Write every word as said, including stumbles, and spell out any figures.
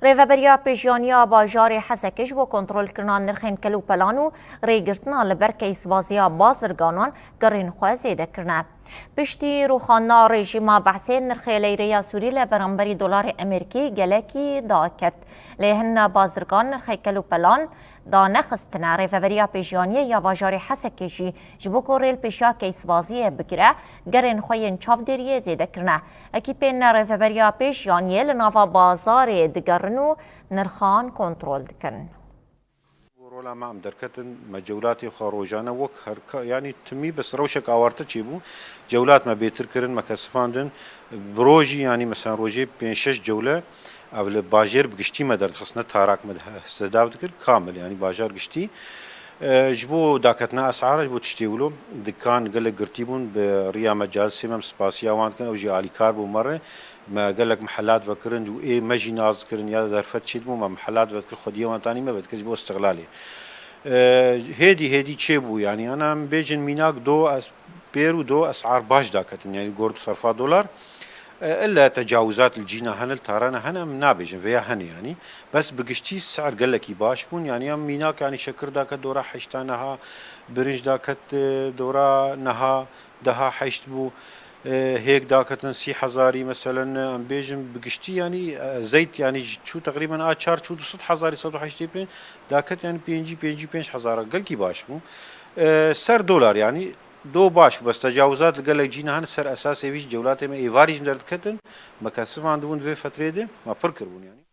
Rêveberiya Pêşyaniya Bajarê Hesekê ji bo kontrolkirina nirxên kel û pelan û rêgirtina li ber keysbaziya bazirganan gerên xwe zêde kirine. Piştî rûxandina rejîma Behsê nirxê leyreya Sûrî li beramberî dolarê Amerîkî gelekî daket. Lê hene bazirgan nirxê kel û pelan danexistine. Rêveberiya Pêşyaniyê ya Bajarê Hesekê jî ji bo ku rê li pêşiya keysbaziyê bigire, gerên xwe yên çavdêriyê zêde kirine. Ekîpên Rêveberiya Pêşyaniyê li nava bazarê digerin û nirxan kontrol dikin. Bo rola me em derketin, me cewlatê xwe rojane wek her ka-, yanî timî bes rewşek awarte çêbû. Cewlat me bêtir kirin, me kesifandin. Bi rojî, yanî mesela rojê pênc şeş cewle ev li bajêr bi giştî me derdixist, ne tarak me hestedav dikir, kamil, yanî bajar giştî. E, ji bo daketina esara, ji bo tiştê wilo, dikan gelek girtî bûn, bi riya me calisê me, em spasiya wan dikin, ew jî alîkar bû me re. Me gelek mihelat vekirin û ê me jî nas dikirin ya derfet çêdibû, me mihelat vedikir, xwediyê wan tanî me vedikir ji bo îstixlalê. E, hêdî hêdî çêbû, yanî ana em bêjin mînak do es-, pêr û do esar baş daketin, yanî gor du serfa dolar. E, illa tecawizat li cîna hene, li tarana hene, em nabêjin, vêya hene yanî. Bes bi giştî ser gelekî baş bûn, yanî em mînak, yanî şekir daket dora heşta neha, birinc daket, e, dora neha, deha heşt bû, e, hêk daketin sî hezarî, meselen, em bêjin bi giştî, yanî, e, zeyt, yanî ji çû teqrîben a çar çû du sed hezarî, sed û heştê pênc daket, yanî pêncî, pêncî pênc hezara gelkî baş bû. E, ser dolar, yanî do baş bû, bes tecawizat li gelek cîna hene ser esasê vî ji cewlatê me êvarî jî derdiketin, me kesifandibûn di vê fetrê de, me pir kiribûn, yanî.